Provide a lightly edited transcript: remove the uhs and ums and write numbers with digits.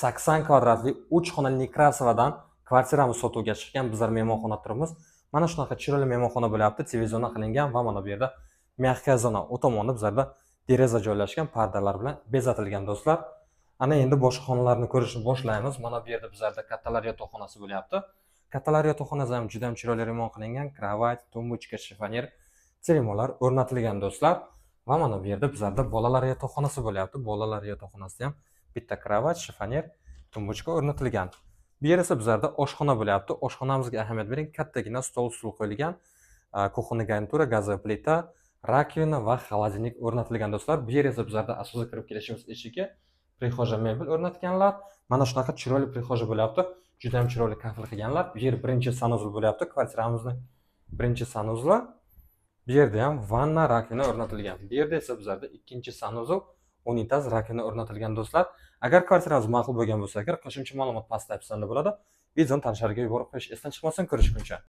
80 kvadratli 3 xonali Nekrasovadan kvartiramiz sotuvga chiqqan. Bizlar mehmonxona turibmiz. Mana shunaqa chiroyli mehmonxona bo'lyapti, TV zona qilingan va mana bu yerda мягкая zona, u tomonda bizlarda deraza joylashgan, pardalar bilan bezatilgan do'stlar. Ana endi boshqa xonalarni ko'rishni boshlaymiz. Mana bu yerda bizlarda kattalar yotoqxonasi bo'lyapti. Kattalar yotoqxonasi ham juda ham chiroyli remont qilingan. Кровать, тумбочка, shifoner, termolar o'rnatilgan do'stlar. Va mana bu yerda bizlarda bolalar yotoqxonasi bo'lyapti. Bolalar yotoqxonasida ham bitta кровать, shifoner, тумбочка o'rnatilgan. Bu yer esa bizlarda oshxona bo'lyapti. Oshxonamizga ahamiyat bering, kattagina stol, stul qo'yilgan. Кухонный garnitura, газовая plita, раковина va холодильник o'rnatilgan do'stlar. Bu yer esa bizlarda asosiy kirib kelishimiz eshigi, прихожая mebel o'rnatganlar. Mana shunaqa chiroyli прихожая bo'lyapti. Juda ham chiroyli kafel qilganlar. Bu yer birinchi санузел bo'lyapti, kvartiramizni birinchi санузел i. Bu yerda ham vanna, раковина o'rnatilgan. Bu yerda esa bizlarda ikkinchi санузел, unitaz, раковина o'rnatilgan do'stlar. Agar kvartiramiz ma'qul bo'lgan bo'lsa, agar qo'shimcha ma'lumot pastda описание da bo'ladi. Videoni tanishlarga yuborib qo'yish esdan chiqmasin. Ko'rishguncha.